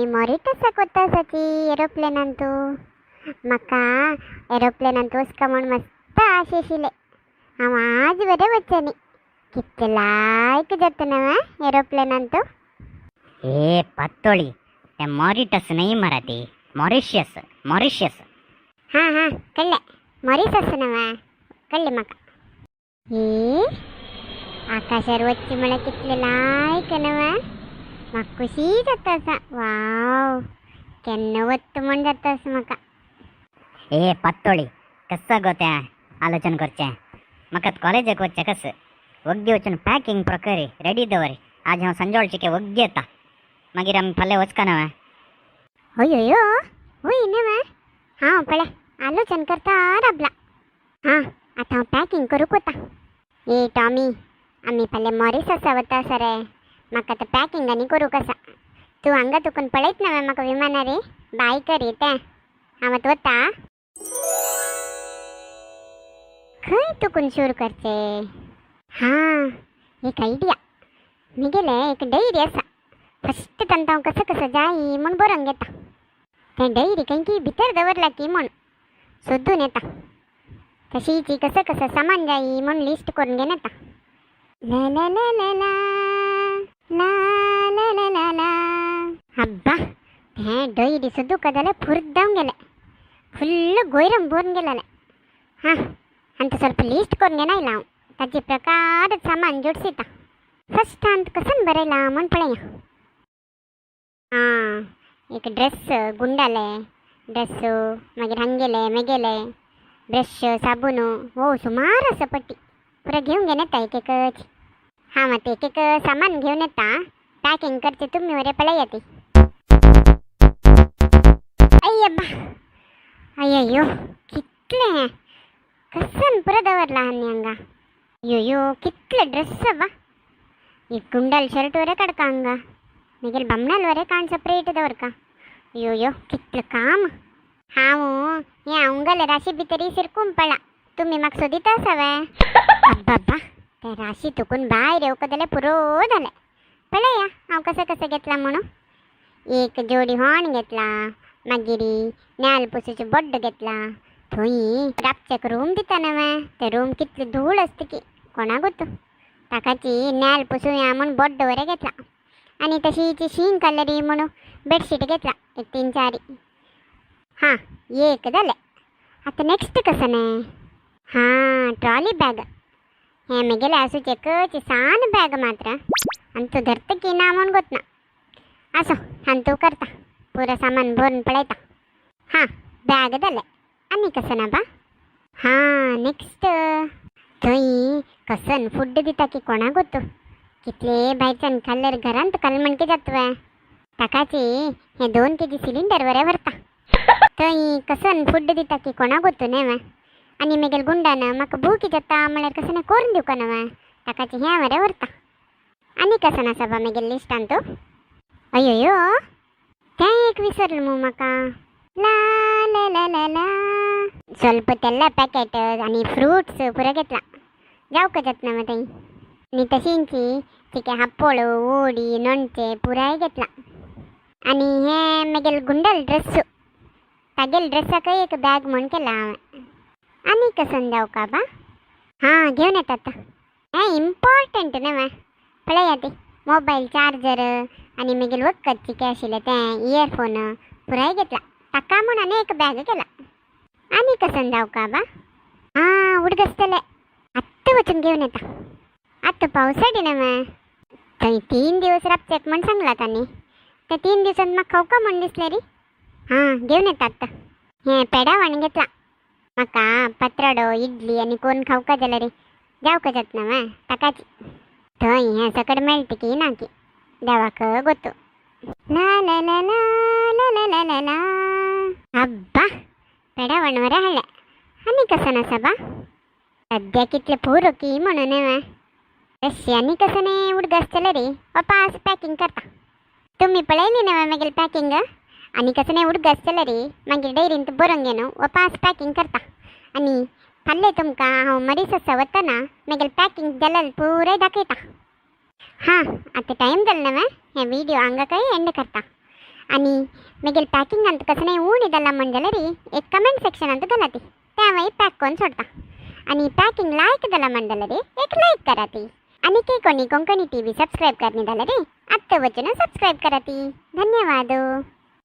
आमी मॉरिटसाक वता आसा की एरोप्लेनान तूं. म्हाका एरोप्लेनान वचका म्हूण मस्त आश आशिल्लें. हांव आज बरें वचनी. कितलें लायक जाता न्हय एरोप्लेनान तूं. ए पातोळी, ते मॉरिटस न्हय मरे, ती मॉरिशियस, मॉरिशियस. हां हां, कळ्ळें, मॉरिसस न्हय, कळ्ळें म्हाका. ए, आकाशार वचचें म्हळ्यार कितलें लायक न्हय, म्हाका खुशी जाता आसा. वाव, केन्ना वता म्हूण जाता आसा म्हाका. ए पातोळी, कसो गो तें आलोचन करचें? म्हाका कॉलेजाक वचचें कस. वग्गी वचून पॅकिंग प्रकरी रेडी दवर. आज हांव संजोळचिके वग्गी येता, मागीर आमी फाल्यां वचका न्हय. हय हय हय न्हय, हांव पळय आलोचन करता राबला. हां, आतां हांव पॅकिंग करूंक वता. ए टॉमी, आमी फाल्यां मॉरिससा वता आसा रे. म्हाका आतां पॅकिंग आनी करूंक आसा. तूं हांगा तुकून पळयत न्हय म्हाका विमानार रे. बाय करी तें, हांव आतां वता. खंय तुकून सुरू करचें? हां, एक आयडिया. म्हगेलें एक डायरी आसा. फस्ट तांकां हांव कसं कसं जाय म्हूण बरोवन घेता. तें डायरी खंय भितर दवरला की म्हूण सोदून येता. तशीच कसं कसं सामान जाय म्हूण लिस्ट करून घेवन येता. ला ला ला ला ला ला ला ला ला ला. अब्बा, तें डायरी सोदूंक जाल्यार फुर्द जावन गेलें. फुल्ल गोयरम भरून गेलेलें. हां, आनी ಸ್ವಲ್ಪ ಲಿಸ್ಟ್ करून घेवन आयला हांव. ताजे प्रकार सामान जोडसिता. फस्ट अंत कसन बरयला म्हूण पळया. हां, एक ड्रेस, गुंडाले ड्रेस्सू, मागीर हांगेले मेगेले ब्रश, साबून, हो सुमार आसा. पट्टी पुरो घेवन घेवन येता एक एकच. हांव आतां एक एक सामान घेवन येता. पॅकिंग करचें तुमी बरें पळया ती. अय्यब्बा, अय्यो, कितलें हें कसन पुरो दवरला आनी हांगा. अय्यो, कितले ड्रेस बा. एक गुंडाल शर्ट वरे काडका हांगा, मागीर बमणाल वरे काण सपरेट दवरका. अय्यो, कितलें काम. हांव हें हांगाले राशी भितर सिरकून पडला. तुमी म्हाका सोदीत आसा वे? अब्बाब्बा, ते राशी तुकून भायर येवका जाल्यार पुरो जालें. पळया हांव कसं कसं घेतला म्हणून. एक जोडी होण घेतला, मागीर नाल पुसूचे बड्ड घेतला. थंय राबच्याक रूम दिता न्हय, ते रूम कितली धूळ आसता की कोणाक गोत्तू. ताकाची नाल पुसूया म्हूण बड्ड बरें घेतला. आनी तशीच शींग काडलेली म्हणून बेडशीट घेतला एक तीन चार. हां, एक जालें. आतां नेक्स्ट कसं न्हय? हां, ट्रॉली बॅग. हें म्हगेलें आसूच एकच सान बॅग मात्र. आनी तूं धरता की ना म्हूण गोतना. आसूं, आनी तूं करता पुरो सामान भरून पळयता. हां, बॅग जालें. आनी कसं ना बा? हां, नेक्स्ट थंय कसन फूड दिता की कोणाक गोत्तू. कितले भायच्यान खाल्ल्यार घरांत खाल म्हणके जाता. ताकाची हे 2 केजी सिलिंडर बरें व्हरता. थंय कसन फूड दिता की कोणाक गोत्तू न्हय. आनी मागीर गुंडान म्हाका भूक जाता म्हळ्यार कसं करून दिवका न्हय. ताकाची हें बरें व्हरता. आनी कसन आसा बा मागीर लिस्टान तूं? अय्यो, तें एक विसरलो मू म्हाका. ला ला ला ला ला. ಸ್ವಲ್ಪ तेल्ला पॅकेट आनी फ्रुट्स पुरो घेतला. जावका जातना मग थंय. आनी तशींची चिके हापोळ, ओडी, लोणचें पुराय घेतला. आनी हें मागीर गुंडल ड्रेस्सू, तागेल ड्रेसाकय एक बॅग म्हूण केला हांवें. आनी कसन जावका बा? हां, घेवन येता आतां. हें इम्पॉर्टंट न्हय. पळया ती मोबायल चार्जर आनी मागीर वखद चिके आशिल्लें तें इयरफोन पुराय घेतला. ताका म्हूण आनी एक बॅग केला. आनी कसन जावका बा? हां, उडगसतले आत्तां वचून घेवन येता. आतां पावसाडी न्हय. थंय 3 दिवस राबचेक म्हूण सांगला तांणी. त्या 3 दिवसांत म्हाका खावका म्हूण दिसलें री. हां, घेवन येता आत्तां. हें पेडावाण घेतला. म्हाका पत्राडो, इडली आनी कोण खावका जाल्यार जावका जाता न्हय. ताकाची थंय हें सकड मेळटा की ना की देवाक गोत्तू. ला ला ला ला ला ला ला ला ला. अब्बा, पेडावण बरें हाडलें. आनी कसन आसा बा? सद्या कितलें पुरो की म्हणून न्हय. तशी आनी कसं न्हय उडगास रे. वापास पॅकिंग करता. तुमी पळयली न्हय मागीर पॅकिंग. आनी कसं न्हय उडगास रे, मागीर डायरींत बरोवन घेवन वापास पॅकिंग करता. आनी फाल्यां तुमकां हांव मरीस वतना मागीर पॅकिंग जाल्यार पुराय दाखयता. हां, आतां टायम जालो न्हय. हें व्हिडिओ हांगा काय एंड करता. आनी मागीर पॅकिंगांत कसलें उणी जालां म्हण जाल्यार एक कमेंट सेक्शनांत घालाती, तें हांव पॅक करून सोडटा. आनी पॅकिंग लायक जालां म्हण जाल्यार एक लायक कराती. आनी कोणी कोंकणी टीव्ही सबस्क्राईब करनी जाल्यार आत्तां वचून सबस्क्राईब कराती. धन्यवाद.